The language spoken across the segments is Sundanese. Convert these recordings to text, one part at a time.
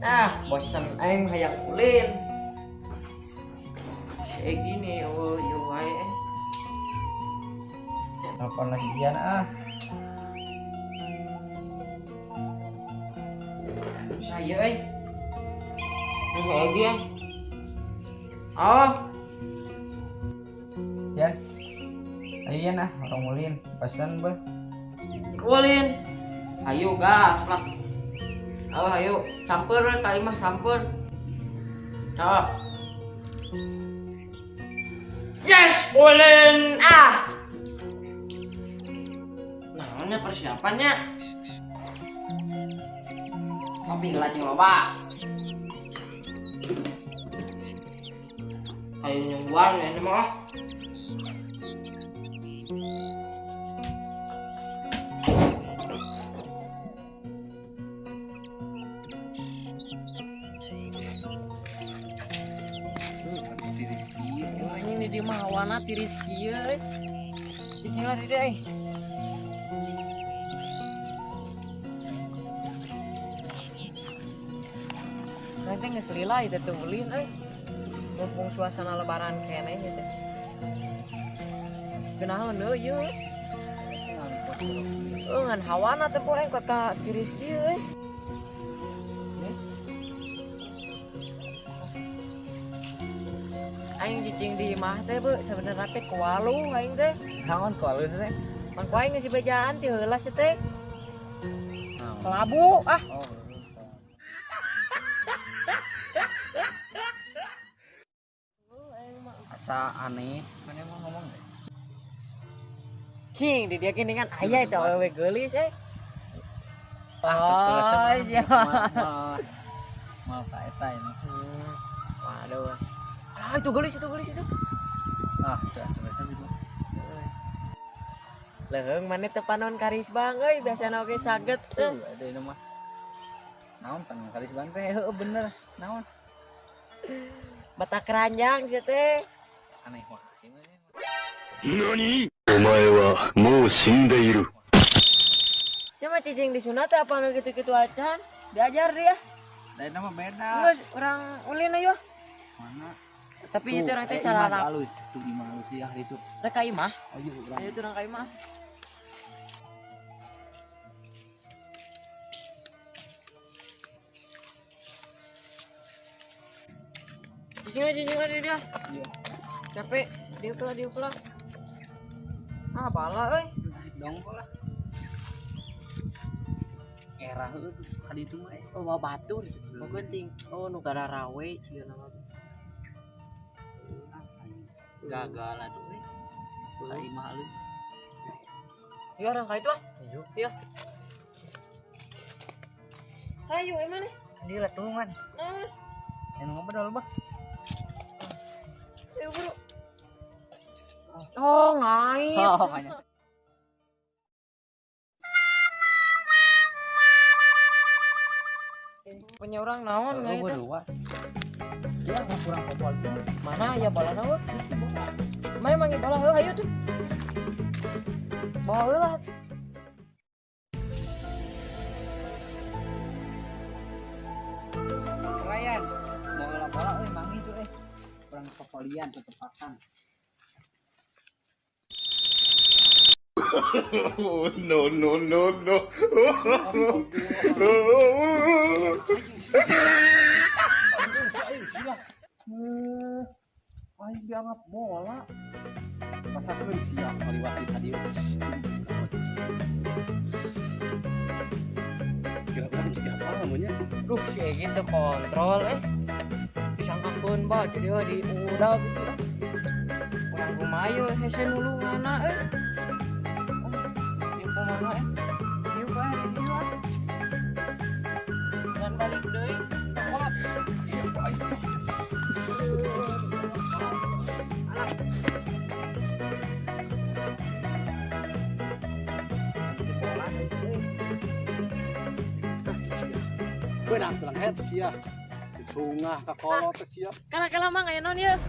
Ah, bosan aing hayang ulin. Si gini, oh iya wae. Telepon lah si Ian ah. Saya euy. Ini lagi ya. Oh. Ya. Ayo Ian ah, orang ulin. Pesan beuh. Ulin. Ayo gas lah. Oh, ayo campur kali mah campur. Oh. Yes, ulin ah. Naonnya persiapannya? Kopi heula cing loba. Kayu nyungguan ini mah. Ini di mah hawana tiris kieu euy. Cicing lah di dieu euy. Nanti geus lila ieu teh ulin euy. Mumpung suasana lebaran keneh ieu teh. Geunaheun euy ieu. Euy ngan hawana teh poe kota tiris kieu euy. Aing cicing di imah teh beuh sabenerna teh kualu aing teh. Naon kualu teh? Pan ku aing geus bejaan ti heula sia teh. Kelabu ah. Oh. Asa aneh, mana mau ngomong deh. Cing, di dia gini kan aya itu awewe geulis eh. Oh, siap. Mal ka eta ini. Waduh. Ah, itu geulis, itu geulis itu. Ah, udah selesai itu. Leheung maneh teu panon karis bang euy, biasana oge saget. Ada ini mah. Naon panon karis bang teh? Heueuh bener. Naon? Mata keranjang sia teh. Aneh wah. Nani? Omae wa mou shindeiru. Sia mah cicing di sunat teh apa nu kitu-kitu acan? Diajar dia. Da eta mah beda. Geus urang ulin ayo. Mana? Tapi itu orang teh cara halus, tuh imah halus ya itu. Rek ka imah? Ayo urang. Ayo urang ka imah. Cicing lah dia. Iya. Capek, diuk lah. Ah, bala euy. Dong lah. Era heueuh ka ditu mah. Oh, bawa batur. Pokoknya ting. Oh, nu gara rawe cieuna mah. Gagal aduh euy. Ka imah halus. Iya, orang ka itu ah. Ayo. Iya. Hayu, emang nih? Di lah tulungan. Nah. Yang ngobrol bah. Ayo buru. Oh, ngait. Oh, banyak. Punya orang naon ngait teh? Ya, mau kurang popol. Mana ya bolana euy? Mana mangi bola heuh ayo tuh. Bawa heula. Ryan, mau bola euy mangi tuh euy. Kurang popolian ketepakan. Oh, no no no no. Aing dianggap bola. Pasakeun sia kaliwat di kadieu. Kira urang cik apa namanya? Duh, si Egi teu kontrol eh. Disangkakeun ba jadi heuh di udah gitu. Urang kumaha hese nulunganna euy. Di kumaha eh. Dieu bae di dieu ah. Dan balik deui. Siapa aing? Benang tulang head sia. Ditungah ka kolot sia. Kalah-kalah mang aya naon ieu?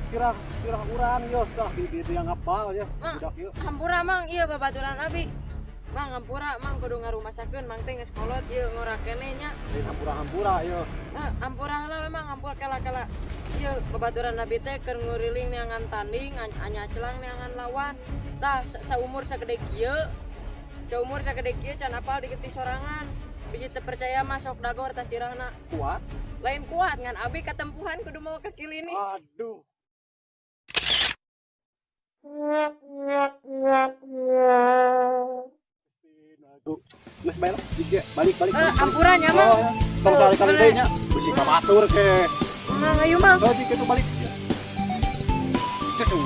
Sirah sirah urang ieu tah di dianggap bal ya. Budak ieu. Hampura mang ieu babaturan abi. Mang, hampura, Mang, kudu ngarumasakeun Mang teh geus kolot ieu, ngora keneh nya. Lain hampura-hampura ieu. Eh, hampura lah, Mang, hampura, kela kela. Ieu babaturan abi teh keur nguriling neangan tanding, anyacelang neangan lawan. Tah, saumur sagede kieu. Saumur sagede kieu can apal digetih sorangan. Bisi teu percaya mah sok dagor tah sirahna. Kuat. Lain kuat, ngan abi katempuhan kudu mau ke klinik. Aduh. Aduh. Geus bae lah, jig balik balik. Eh, Balik. hampura nya, Mang. Oh, tong salah kali deui nya. Bisi ka batur ke. Mang, ayo, Mang. Oh, jig itu balik. Cucu.